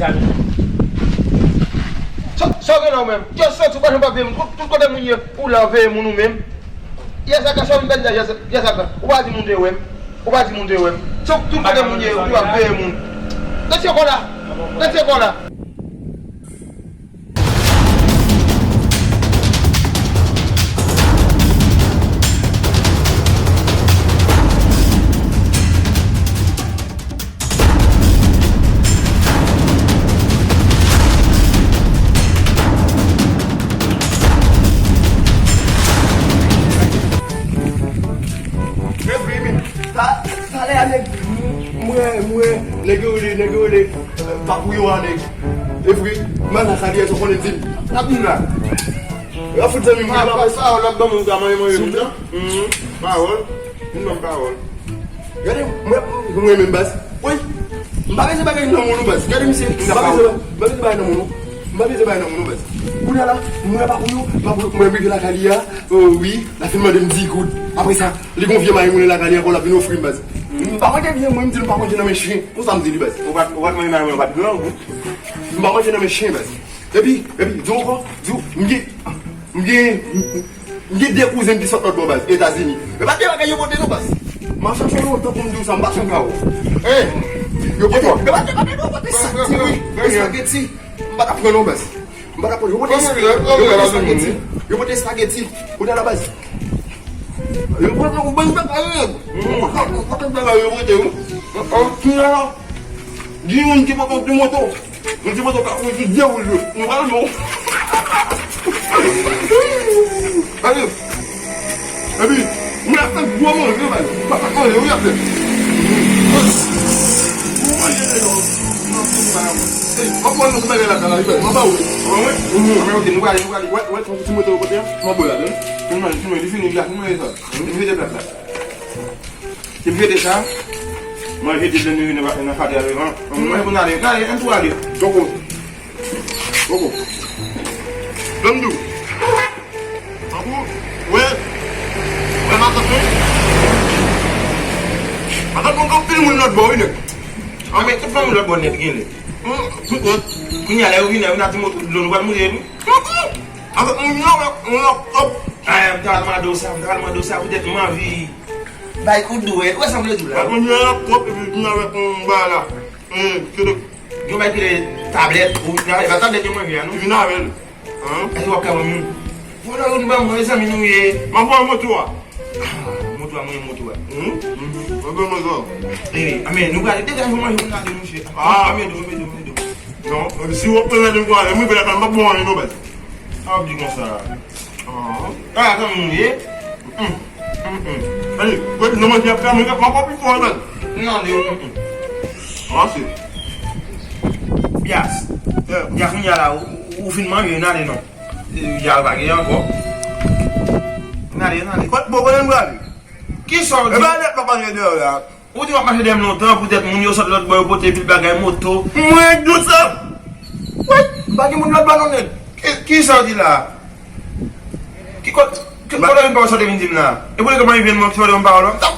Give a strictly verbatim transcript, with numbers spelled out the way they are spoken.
Sa, sa w gen la ou menm? Yo santi w pa janm pa veye moun. Tout, tout kote moun ye, ou la w veye moun ou menm. Yè sa ka sa w vin fè la, yè sa, yè sa ka. Ou pa di moun te wè m. Ou pa di moun te wè m. Sa, tout kote moun ye, ou ap veye moun. Retire kò la. Retire kò la. Sa, sa lè a nèg, mwen, mwen, nèg yo rele, nèg yo rele, eh, Papouyo a nèg. E vre, man nan sa li ye, sa w konnen di m. N ap vin la. Yo fout zanmi m. Pawòl, pawòl, ap ban moun ka manje, manje moun nan. Pawòl. Vin ban m pawòl. Gade, mwen, mwen menm baz. Woy. M pa bezwen bagay nan moun ou baz. Gade misye. M pa bezwen, m pa bezwen bagay nan moun ou. M pa bezwen bagay nan moun ou baz. Kounye a la, mwen pa pou yo, pa pou yo. Mwen rive lakay li a. Oh wi, la fin mande m dis goud. Apre sa, li gon vye mayi moun lakay li ankò, l ap vin ofri m baz. M pa manje vye mwen, m di l m pa manje nan men chen. Konsa m di li baz. Ou pa, ou pa manje nan men, ou pa grangou. M pa manje nan men chen baz. Epi, epi, di w ankò, di w, m gen, m gen, m gen de kouzen ki sot lòt bò baz, Etazini. E pa de bagay yo pote non baz. M ap chache w lontan pou m di w sa, m pa janm ka wè w. Hey, yo pote, yo pote, yo pote sa, ti wi, espageti. M pa t ap pran non baz. M pa t ap pran, yo pote, yo pote espageti. Yo pote espageti. Kounye a la baz. Yo pote, yo pote, yo pote, yo pote, yo pote, yo pote, yo pote, yo pote, yo pote, yo pote, yo pote, Gen youn ki pote yon ti moto. Yon ti moto ka kouri sou de woul yo. Nou pral bon. Gade. Epi, mwen ap fè gwo manje, baz. Papa kole, wi, ap fè. Gwo manje, nèg yo. Ey, m ap pran yon ti bagay la, la, wi, baz. M ap ba ou. Mwen, mwen. Mwen, ok, nou prale, nou prale. Wè, wè, ti moto yo pote a. M ap ba w la, non. Fin manje, fin manje, li fini, li la, fin manje sa. Li fini plat la. Depi jete sa, mwen jete blenn yo nan, nan fatra yo, an. Mwen pou n ale, n ale, ann tou ale. Poko. Poko. Ban m di w. Tankou, wè, wè matant mwen. Matant mwen gen anpil moun lòt bò, wi, nèg. An, men tout fanmi lòt bò nèt gen lè. Kounye a, lè yo vini, yo vin ak ti moto dlo, nou pral moute, wi. Avèk moun yo, wè, moun yo, hop. Ay, m ta pral mande w sa, m ta pral mande w sa, poutèt m anvi bay kout dwèt. Ou wè sa m vle di w la? Mwen, mwen ap pwòp epi vin avèk yon bagay la. Eh, kèt. Yon bagay ki rele tablèt, ou vin avèk, e pa tablèt yo manje a, non? Vin avè l. Èske w ap ka ban m youn? Vòlè, ou ban mwen, mezanmi, nou ye. M ap ba w moto a. Ah, moto a, mwen, moto a. Mwen ban moto a. Eh, a, men, nou prale degaje w manje pou n ale, monchè. Ah, men, men, men, men. Non, si w ap pran nan de m prale, mwen, m ap ba w anyen, non, baz. A, w ap di konsa. Ah, kòman nou ye? Hum, hum, hum. Gade, gade, nan manje ap fè mwen, m ap pi fò, man. Nan, de, hum, hum. Avanse. Pyas. Yeah. Pyas, kounye a la, ou, ou fin manje, n ale non. Eh, ya, pa gen ankò. N ale, n ale. Kot, bon, kote m prale? Kisa w di? E pa nèt m ap pase dèyè w la. Ou di w ap mache dèyè m lontan, poutèt moun yo sot lòt bò, yo pote pil bagay, moto. Mwen, dout sa. Wi, m pa gen moun lòt bò non, nèg. Ki, kisa w di la? Ki kot, ki, kote w vin pawòl sa w te vin di m la? E pou li kòman vin mwen ki fè w te ban m pawòl la? M t ap,